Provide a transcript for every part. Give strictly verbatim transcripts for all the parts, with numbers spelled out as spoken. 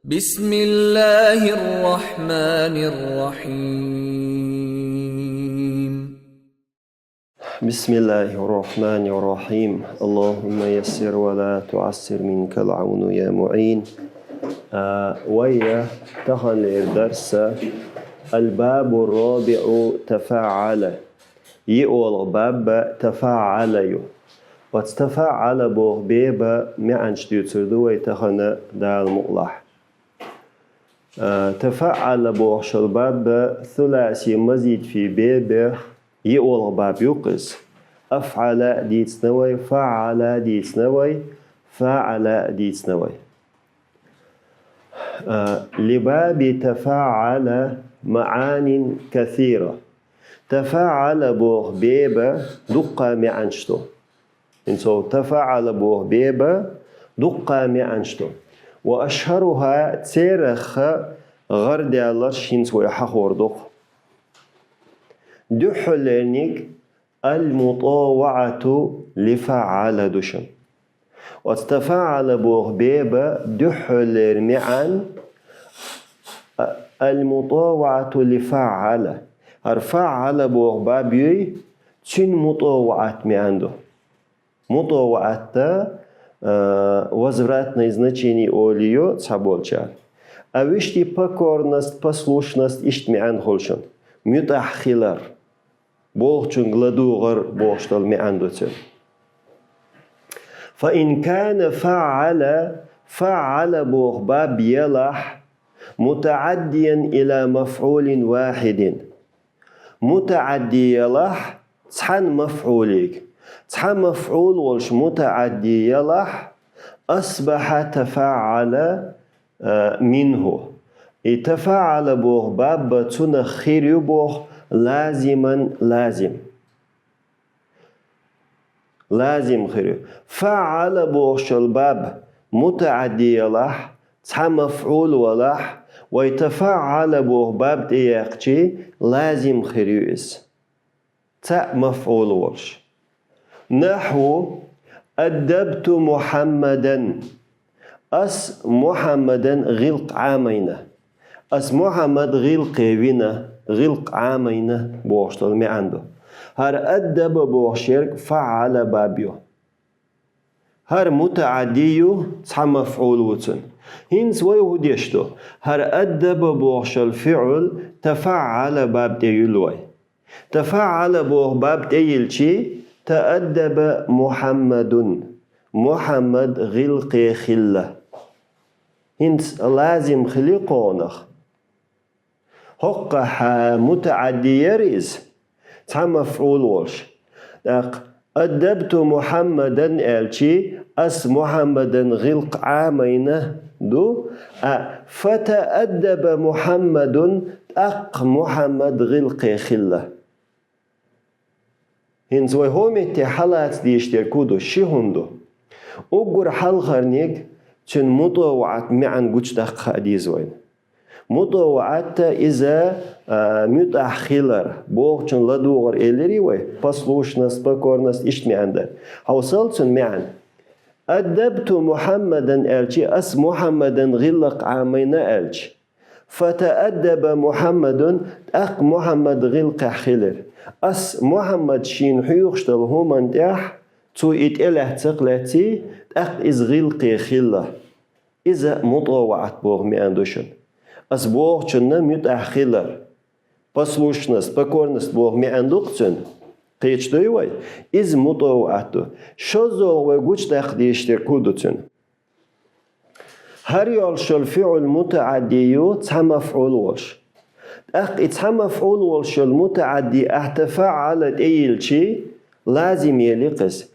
بسم الله الرحمن الرحيم. بسم الله الرحمن الرحيم. اللهم يسر ولا تعسر، منك العون يا معين. А, вай таханлера дарс, الباب الرابع تفعل. ЙиъолгӀа баб تفعل ю. Оцу تفعل боху бебан маьӀнаш дуьйцур ду вай тахана, Дала мукъалахь. А, تفعل бохуш йолу баб суласи мазид фи бебех йиъолгӀа баб ю-кх иза. أفعل дийцина вай, فعل дийцина вай, فعل дийцина вай. А, لباب تفعل معان كثيرة. تفعل боху бебан дуккха маьӀнаш ду. ХӀинца تفعل боху бебан дуккха маьӀнаш ду. وأشهرها, царах гӀардаьлларш хӀинца вай хьахор ду-кх. Дуьххьарлерниг المطاوعة لفعل ду шуна. Оцу تفعل боху бебан дуьххьарлера маьӀна, а, المطاوعة لفعل. ХӀара فعل боху баб юй, цуьнан مطاوعة маьӀна ду. مطاوعة, а, возвратное значение олий цхьаболчара. А вуьшта покорность, послушность иштта маьӀна хуьлу шуна. МуьтӀахь хилар. Бохучуьнга ладугӀар бохуш долу маьӀна ду цуьнан. فإن كان فعل, فعل боху баб елахь, متعديا إلى مفعول واحد. МутаӀадди елахь цхьана мафӀулига. Цхьа мафӀул волуш мутаӀадди елахь, أصبح تفعل, а, منه. И تفعل боху баб цунах хир ю боху لازما, лазим. Лазим хир ю. فعل бохуш йолу баб мутаӀадди елахь, цхьа мафӀул валахь, вай تفعل боху баб тӀеяьккхича, лазим хир ю иза. Цхьаъ мафӀул волуш. نحو: أدبت محمدا. Ас Мухьаммадан гӀиллакх Ӏамийна. Ас Мухьаммад гӀиллакхе вина, гӀиллакх Ӏамийна бохуш долу маьӀна ду. ХӀара أدب бохуш ерг فعل баб ю. ХӀара мутаӀадди ю, цхьа мафӀул ву цуьнан. ХӀинца вай хӀун деш ду? ХӀара أدب бохуш йолу фиӀл تفعل баб тӀе юьллу вай. تفعل боху баб тӀе йиллича, تأدب محمد. Мухьаммад гӀиллакхе хилла. ХӀинца лазим хили кхунах. ХӀокхахь мутаӀадди яра иза, цхьа мафӀул волуш. ТӀаккха أدبت محمدا аьлча, ас Мухьаммадан гӀиллакх Ӏамийна ду, а, فتأدب محمد, тӀаккха Мухьаммад гӀиллакхе хилла. ХӀинца вай хӀокху метте хьалаца дийшина дерг хӀун ду? Ши хӀума ду. Уггар хьалхарниг цуьнан мутӀоваӀат маьӀна гучудаккха хаа деза вайна. МутӀоваӀат иза, а, муьтӀахь хилар, бохучун ладугӀар элирий вай, послушность, покорность, иштта маьӀна дар. Хьовсал цуьнан маьӀна. أدبت محمدا аьлча, ас Мухьаммадан гӀиллакх Ӏамийна аьлча. فتأدب محمد, тӀаккха Мухьаммад гӀиллакхехь хилира. Ас Мухьаммад шена хьоьхуш долу хӀуманна тӀехь, цо и тӀелаьцна ца лаьций, тӀаккха иза гӀиллакхе хилла. Иза мутӀоваӀат боху маьӀна ду шуна. Ас бохучунна муьтӀахь хилар. Послушность, покорность боху маьӀна ду-кх цуьнан. Кхеташ дуй вай? Иза мутӀоваӀат ду. ШозлагӀа вай гучудаккха дезаш дерг хӀун ду цуьнан? ХӀара йолуш йолу фиӀл мутаӀадди ю, цхьа мафӀул волуш. ТӀаккха и цхьа мафӀул волуш йолу мутаӀадди ахь تفعل тӀе йиллича, лазим ели-кх иза.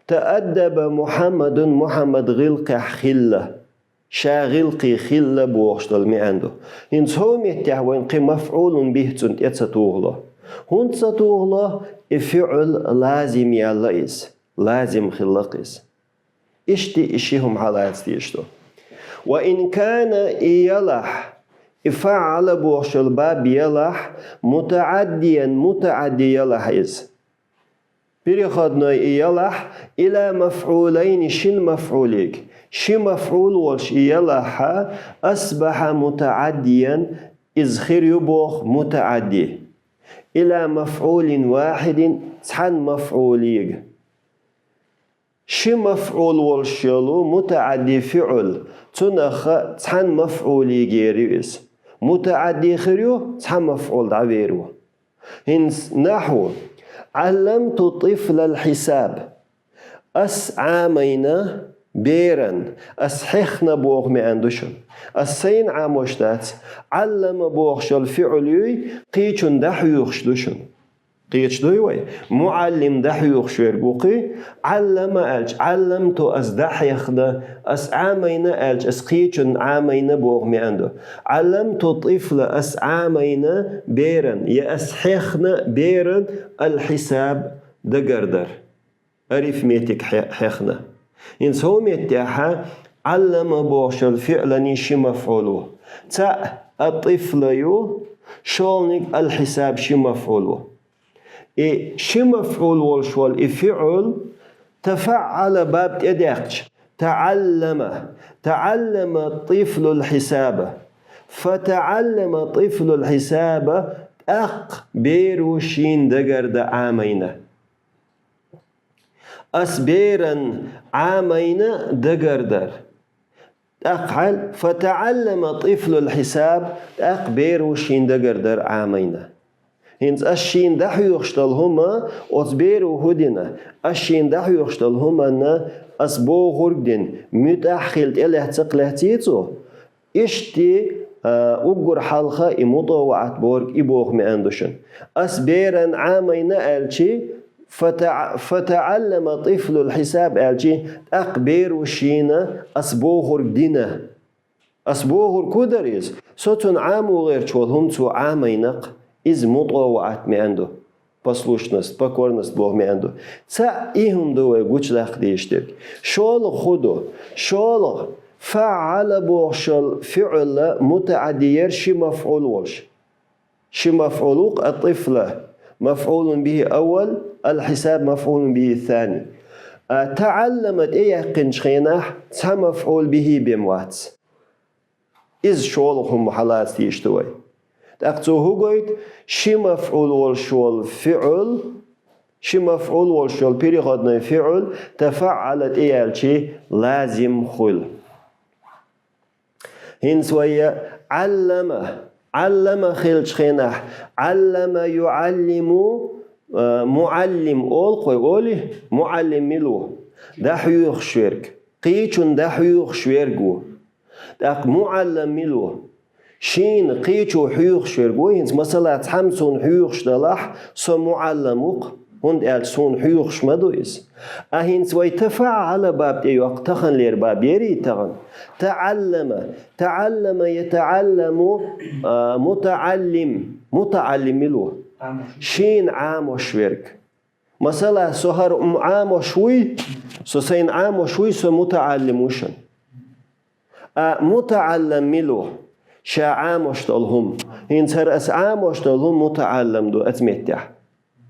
تأدب محمد, Мухьаммад гӀиллакхехь хилла. Ша гӀиллакхе хилла бохуш долу маьӀна ду. ХӀинца хӀокху меттехь вайна кхин мафӀулун бихӀ цунна тӀе ца тухало. ХӀунда ца тухало? И фиӀл лазим яьлла иза. Лазим хилла-кх иза. Иштта и ши хӀума хьалаца дезаш ду. وإن كان, и ялахь, и فعل бохуш йолу баб ялахь, متعديا, мутаӀадди ялахь иза. Переходной и ялахь, إلى مفعولين, шина мафӀулига. Ши мафӀул волуш и ялахь, асбахьа мутаӀаддиян, иза хир ю боху мутаӀадди. Ила мафӀулин вахьидин, цхьана мафӀулига. Ши мафӀул волуш йолу мутаӀадди фиӀл, цунах цхьана мафӀулигера ю иза. МутаӀадди хир ю, цхьа мафӀул дӀавер ву. ХӀинца нахьву: «Ӏалламту тӀифлал хьисаб». Ас Ӏамайна беран, ас хьехна боху маьӀна ду шуна. Ас сайна Ӏамош дац, Ӏаллама бохуш йолу фиӀл юй, кхечунна дӀахьоьхуш ду шуна. Кхечу дуй вай? МуӀаллим дӀахьоьхуш верг ву кхий, Ӏаллама аьлча, Ӏалламту ас дӀахьехна, ас Ӏамайна аьлча, ас кхечунна Ӏамайна боху маьӀна ду. Ӏалламту тӀифла, ас Ӏамайна беран, я ас хьехна беран, ал-хьисаб, дагардар. Арифметик хье-, хьехна. ХӀинца хӀокху меттехь Ӏаллама бохуш йолу фиӀлан ши мафӀул ву. Цхьаъ ат-тӀифла ю, шолгӀаниг ал-хьисаб ши мафӀул ву. И ши мафӀул волуш волу и фиӀл тафаӀӀала баб тӀедаьккхича, таӀаллама, таӀаллама тӀифлул хьисаба, фатаӀаллама тӀифлул хьисаба, тӀаккха беро шена дагардан Ӏамайна. Ас беран Ӏамайна дагардар. ТӀаккха хьал, фатаӀаллама тӀифлул хьисаб, тӀаккха беро шена дагардар Ӏамайна. ХӀинца ас шена дӀахьоьхуш долу хӀума, оцу беро хӀун дина, ас шена дӀахьоьхуш долу хӀуманна ас бохург дина, муьтӀахь хила тӀелаьцна-кх лаьцна цо, иштта, а, уггар хьалха и мутӀоваӀат бохург и боху маьӀна ду шуна. Ас беран Ӏамайна аьлчи, фата-, фатаӀаллама тӀифлул хьисаб аьлчи, тӀаккха беро шена ас бохург дина. Ас бохург хӀун дара иза? Со цунна Ӏамо гӀерташ волу хӀума цо Ӏамайна-кх, иза мутӀоваӀат маьӀна ду. Послушность, покорность боху маьӀна ду. Цхьаъ и хӀума ду вай гучудаккха дезаш дерг. ШолгӀа хӀун ду? ШолгӀа, фаӀала бохуш йолу фиӀл мутаӀадди яра ши мафӀул волуш. Ши мафӀул ву-кх ат-тӀифла, мафӀулун бихӀи аввал, ал-хьисаб мафӀулун бихӀи сани. А таӀаллама тӀеяьккхинчу хенахь цхьа мафӀул бихӀи бен вац. Иза шолгӀа хӀума хьалаца дезаш ду вай. ТӀаккха цо хӀун гойту? Ши мафӀул волуш волу фиӀл, ши мафӀул волуш йолу переходной фиӀл тафаӀала тӀеяьлчи лазим хуьлу. ХӀинца вай Ӏаллама, Ӏаллама хилчу хенахь, Ӏаллама юӀаллиму, а, муӀаллим олу-кх вай, олий? МуӀаллим мила ву? ДӀахьоьхуш верг. Кхечунна дӀахьоьхуш верг ву. ТӀаккха муӀаллам мила ву? Шена кхечо хьоьхуш верг ву. ХӀинца, масала, цхьамма суна хьоьхуш далахь, со муӀаллам ву-кх, хӀунда аьлча суна хьоьхуш ма ду иза. А хӀинца вай тафаӀала баб тӀейоккху, таханлера баб ярий тахана? ТаӀаллама, таӀаллама ятаӀалламу, а, мутаӀаллим. МутаӀаллим мила ву? Ӏамош. Шена Ӏамош верг. Масала, со хӀара м-, Ӏамош вуй, со сайна Ӏамош вуй, со мутаӀаллим ву шуна. А мутаӀаллам мила ву? Ша Ӏамош долу хӀума. ХӀинца хӀара ас Ӏамош долу хӀума мутаӀаллам ду оцу меттехь.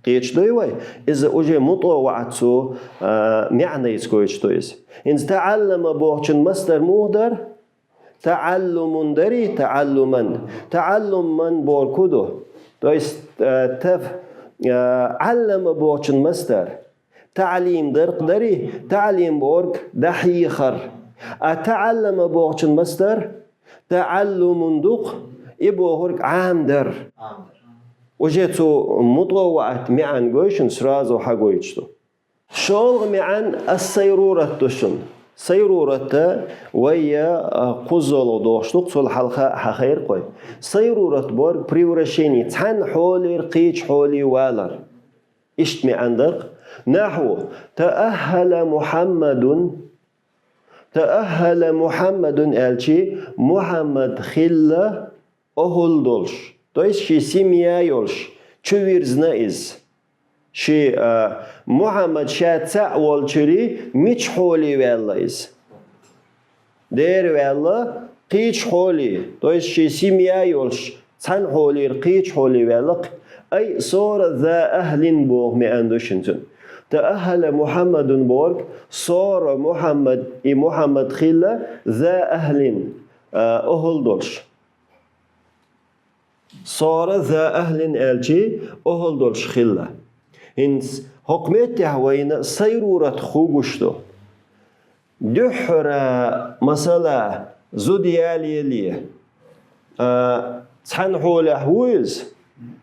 Кхеташ дуй вай? Иза уже мутӀоваӀат цо, а, маьӀнайца гойтуш ду иза. ХӀинца таӀаллама бохучун масдар муха дара? ТаӀаллумун дарий, таӀаллуман. ТаӀаллуман бохург хӀун ду? То есть, э, таф-, э, Ӏаллама бохучун масдар. ТаӀлим дара-кх дарий, таӀлим бохург дӀахьехар. А таӀаллама бохучун масдар таӀаллумун ду-кх, и бохург Ӏамадар. Уже цо мутӀоваӀат маьӀна гой шуна, сразу хьагойтуш ду. ШолгӀа маьӀна ас-сайрурат ду шуна. Сайрурат вай, а, кхуззалгӀа дохуш ду-кх, цул хьалха а хьахийра-кх вай. Сайрурат бохург превращение, цхьана хьолера кхечу хьоле валар. Иштта маьӀна дара-кх. Нахьву: тааххала Мухьаммадун. Тааххала Мухьаммадун аьлчи, Мухьаммад хилла охӀул долуш, то есть шен семья йолуш, чувирзина иза. Шен, а, Мухьаммад ша цхьаъ волчуьра мича хьоле ваьлла иза? Дера ваьлла кхечу хьоле, то есть шен семья йолуш, цхьана хьолера кхечу хьоле ваьлла-кх. Ай сора за ахӀлин боху маьӀна ду шуна цуьнан. تأهل محمد бохург, сора Мухьаммад, и Мухьаммад хилла, ذا أهل, а, охӀла долуш. Сора ذا أهل аьлчи, охӀла долуш хилла. ХӀинца хӀокху меттехь вайна сайрурат хӀун гуш ду? Дуьххьара, масала, зуда ялале, а, цхьана хьолехь ву иза,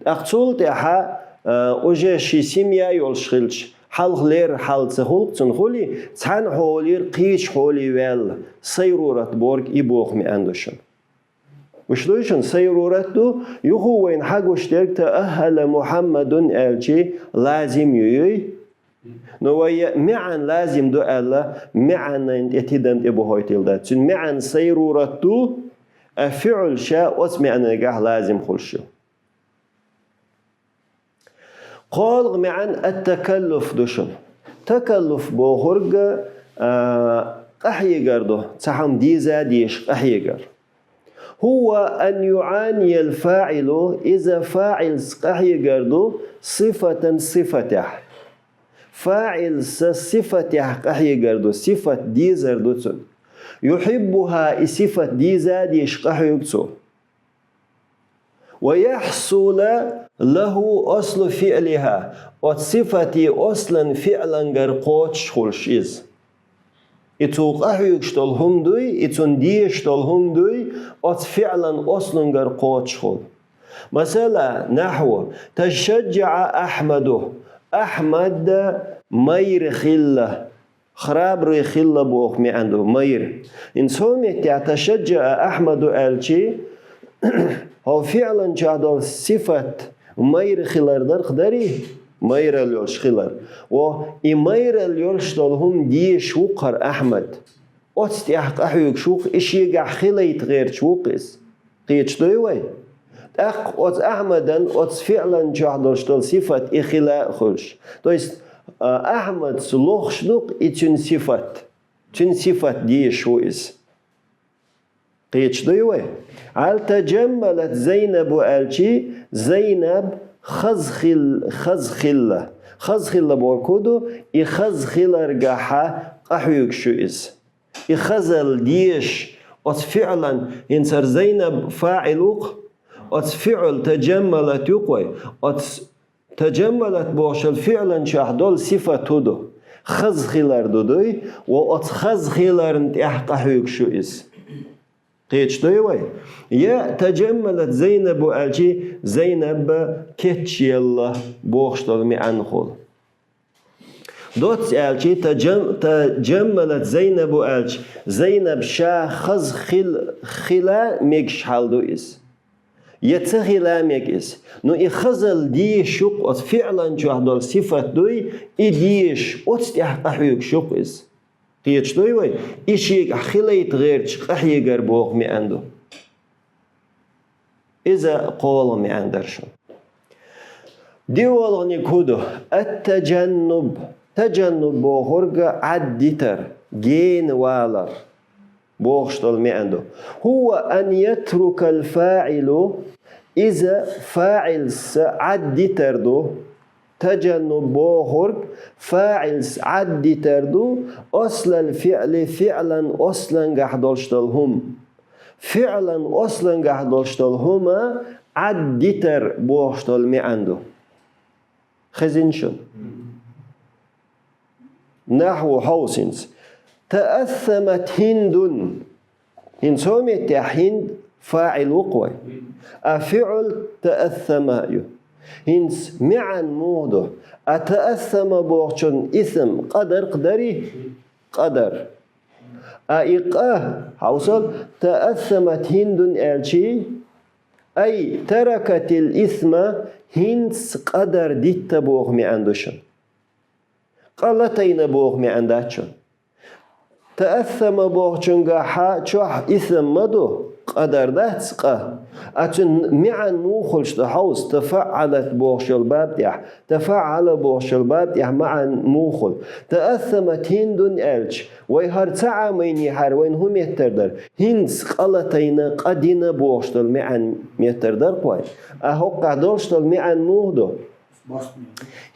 тӀаккха цул тӀаьхьа, а, уже шен семья йолуш хилча, хьалха леррина хьал ца хуьлу цунна хуьлий, цхьана хьолера кхечу хьоле ваьлла, сайрурат бохург и боху маьӀна ду шуна. Уьш дуй шуна, сайрурат ду, юха вайна хьагуш дерг تأهل محمد аьлчи лазим ю, юй? Но вай маьӀна лазим ду аьлла, маьӀнийн тӀе тидам тӀебохуьйтийла дац. Цуьнан маьӀна сайрурат ду, а фиӀл ша оцу маьӀнегахь лазим хуьлуш ю. КхоалгӀа маьӀна التكلف ду шуна. Такаллуф бохург, а, къахьегар ду, цхьа хӀума деза а дезаш къахьегар. هو أن يعاني الفاعل, иза фаӀилца къахьегар ду, صفة, сифатехь. ФаӀилца сифатехь къахьегар ду, сифат дезар ду цунна. يحبها, и сифат деза а дезаш къахьоьгу цо. ويحصل له أصل فعلها, оцу сифатан ослан фиӀлангара кхочуш хуьлуш иза. И цо къахьоьгуш долу хӀума дуй, и цунна дезаш долу хӀума дуй, оцу фиӀлан ослангара кхочуш хуьлу. Масала, нахьву, تشجع أحمد, Ахьмад майра хилла, храбрый хилла боху маьӀна ду, майра. ХӀинца хӀокху меттехь تشجع أحمد аьлчи, хӀокху фиӀлан чохь долу сифат майра хилар дара-кх, дарий? Майралла йолуш хилар. О, и майралла йолуш долу хӀума дезаш ву-кх хӀара Ахьмад. Оцу тӀехь къахьоьгуш ву-кх, и шегахь хилийта гӀерташ ву-кх иза. Кхеташ дуй вай? ТӀаккха оцу Ахьмадан, оцу фиӀлан чохь долуш долу сифат и хила а хуьлуш. То есть, а, Ахьмадца лохуш ду-кх и цуьнан сифат. Цуьнан сифат дезаш ву иза. Кхеташ дуй вай? هل تجملت زينب аьлчи, Зайнаб хаза хил-, хаза хилла. Хаза хилла бохург хӀун ду, и хаза хиларгахьа къахьоьгуш ю иза. И хазалла дезаш, оцу фиӀлан, хӀинца хӀара Зайнаб фаӀил ву-кх, оцу фиӀл تجملت ю-кх вай, оцу تجملت бохуш йолу фиӀлан чохь долу сифат хӀун ду? Хаза хилар ду, дуй, ва оцу хаза хиларна тӀехь къахьоьгуш ю иза. Кхеташ дуй вай? Я تجملت زينب аьлчи, Зайнаб кечъелла бохуш долу маьӀна хуьлу. Доцца аьлчи, تجم-, تجملت زينب аьлчи, Зайнаб ша хаза хил-, хила мегаш хьал ду иза. Я ца хила мега иза. Ну, и хазалла дезаш ю-кх, оцу фиӀлан чохь долу сифат дуй, и дезаш, оцу тӀехь къахьоьгуш ю-кх иза. Кхеташ дуй вай? И шегахь хилийта гӀерташ къахьегар боху маьӀна ду. Иза кхоалгӀа маьӀна дара шуна. ДиъолгӀаниг хӀун ду? التجنب. Таджаннуб бохург Ӏаддитар, гена валар бохуш долу маьӀна ду. هو أن يترك الفاعل, иза фаӀилца Ӏаддитар ду. Таджаннуб бохург фаӀилца Ӏаддитар ду, أصل الفعل, фиӀлан ослангахь долуш долу хӀума. ФиӀлан ослангахь долуш долу хӀума Ӏаддитар бохуш долу маьӀна ду. Хезина шуна? Нахьву хьовсинца. تأثمت هند. ХӀинца хӀокху меттехь Хинд фаӀил ву-кх вай. А фиӀл تأثم ю. ХӀинца маьӀна муха ду? А تأثم бохучун исм къа дара-кх, дарий? Къа дара. А и къа, хьовсал, تأثمت هند аьлчи, أي تركت الإثم, Хиндс къа дар дитта боху маьӀна ду шуна. Къа латайна боху маьӀна дац шуна. تأثم бохучунгахьа чохь исм ма ду, къа дар дац, къа. А цуьнан маьӀна муха хуьлуш ду хьовса, تفعلت бохуш йолу баб тӀехь, تفعل бохуш йолу баб тӀехь маьӀна муха хуьлу. تأثمت هند аьлча, вай хӀара ца Ӏамийна хьара вайна хӀун меттар дара? Хиндс къа латайна, къа дина бохуш долу маьӀна меттар дара-кх вайн. А хӀокхахь долуш долу маьӀна муха ду?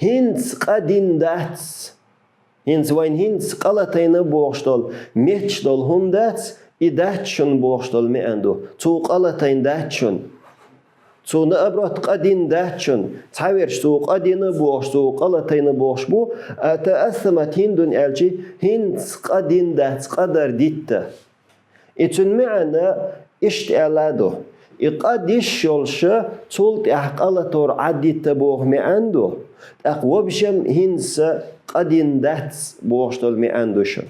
ХӀинца къа дин дац. ХӀинца вайн хӀинца къа латайна бохуш долу, метташ долу хӀума дац, и дац шуна бохуш долу маьӀна ду. Цо къа латайна дац шуна. Цо наоборот къа дин дац шуна. Цхьаверш цо къа дина бохуш, цо къа латайна бохуш бу, а таъассамат хӀинца ду аьлчи, хӀинца къа дин дац, къа дар дитта. И цуьнан маьӀна иштта аьлла ду. И къа диш йолуша, цул тӀаьхьа къа латор Ӏаддитта боху маьӀна ду. ТӀаккха вабшем хӀинца къа дин дац бохуш долу маьӀна ду шуна.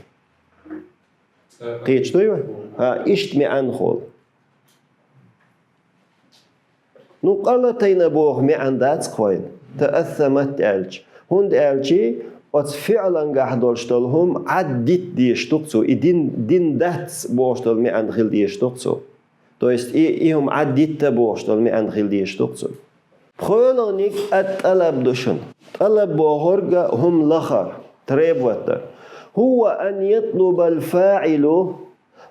Кхечдой вай? ХӀа, иштта маьӀна хуьлу. Ну, къа латайна боху маьӀна дац кхойна, таъассамат аьлча. ХӀунда аьлча оцу фиълангахь долуш долу хӀума Ӏаддитта дезаш ду-кх цо, и дин, дин дац бохуш долу маьӀна хила дезаш ду-кх цо. То есть и, и хӀума Ӏаддитта бохуш долу маьӀна хила дезаш ду-кх цо. ПхоьлгӀаниг ат-тӀалаб ду шуна. ТӀалаб бохург хӀума лахар, требовать дар. ХӀува ан ятлубал фаӀилу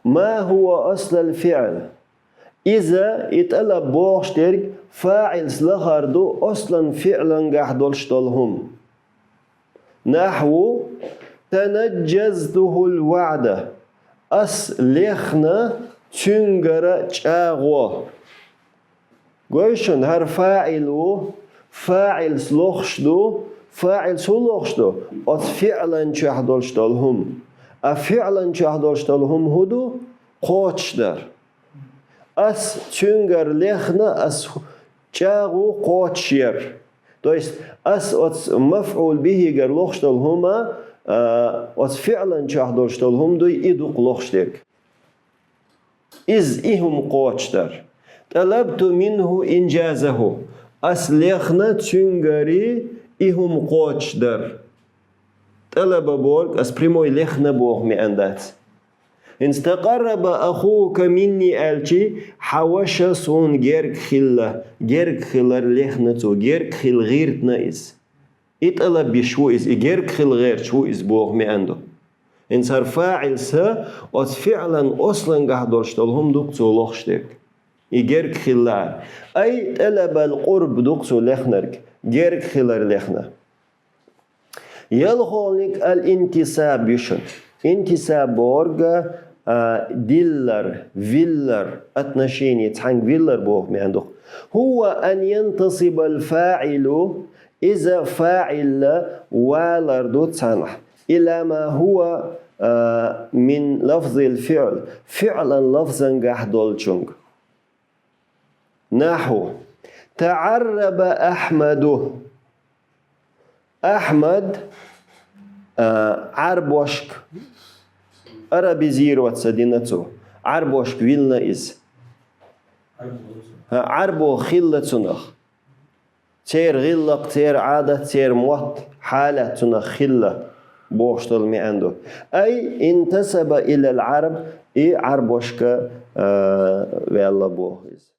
ма хӀува аслал фиӀл. Иза, и тӀалаб бохуш дерг, фаӀилс лахар ду аслан фиълангахь долуш долу хӀума. Нахьву: танаджазтухул ваӀда, ас лехна цуьнгара чӀагӀо. Гой шуна, хӀара фаӀил ву, фаӀилс лохуш ду, фаӀилс хӀун лохуш ду? Оцу фиълан чохь долуш долу хӀума. А фиълан чохь долуш долу хӀума хӀун ду? Кхочушдар. Ас цуьнгара лехна, ас чӀагӀо кхочушъяр. То есть ас оцу мафӀул бихӀигара лохуш долу хӀума, а, оцу фиълан чохь долуш долу хӀума дуй, и ду-кх лохуш дерг. Иза и хӀума кхочушдар. ТӀалабту минхӀу инджазахӀу. Ас лехна цуьнгари и хӀума кхочушдар. ТӀалаба бохург ас прямой лехна боху маьӀна дац. ХӀинца такъарраба ахука минни аьлчи, хьан ваша суна герга хилла, герга хилар лехна цо, герга хила гӀиртина иза. И тӀалаб йиш ву иза, и герга хила гӀерташ ву иза боху маьӀна ду. ХӀинца хӀара фаӀил са оцу фиълан ослангахь долуш долу хӀума ду-кх цо лохуш дерг. И герга хилла. Ай тӀалабал къурб ду-кх цо лехнарг, герга хилар лехна. ЯлхолгӀаниг ал-интисаб ю шуна. Интисаб бохург, а, диллар, виллар, отношение цхьаьнга виллар боху маьӀна ду-кх. ХӀува ан янтасибал фаӀилу, иза фаӀил валар ду цхьаьнахь. Ила ма хӀува, а, мин лафзил фиӀл, фиълан лафзангахь долчунга. Нахьу: таӀарраба Ахьмаду. Ахьмад, а, Ӏарбошка, арабизироваться дина цо. Ӏарбошка вилна иза. А, Ӏарбо хилла цунах. Церан гӀиллакх, церан Ӏадат, церан мотт, хьалат цунах хилла бохуш долу маьӀна ду. Ай интасаба илал Ӏараб, и Ӏарбошка, а, ваьлла боху иза.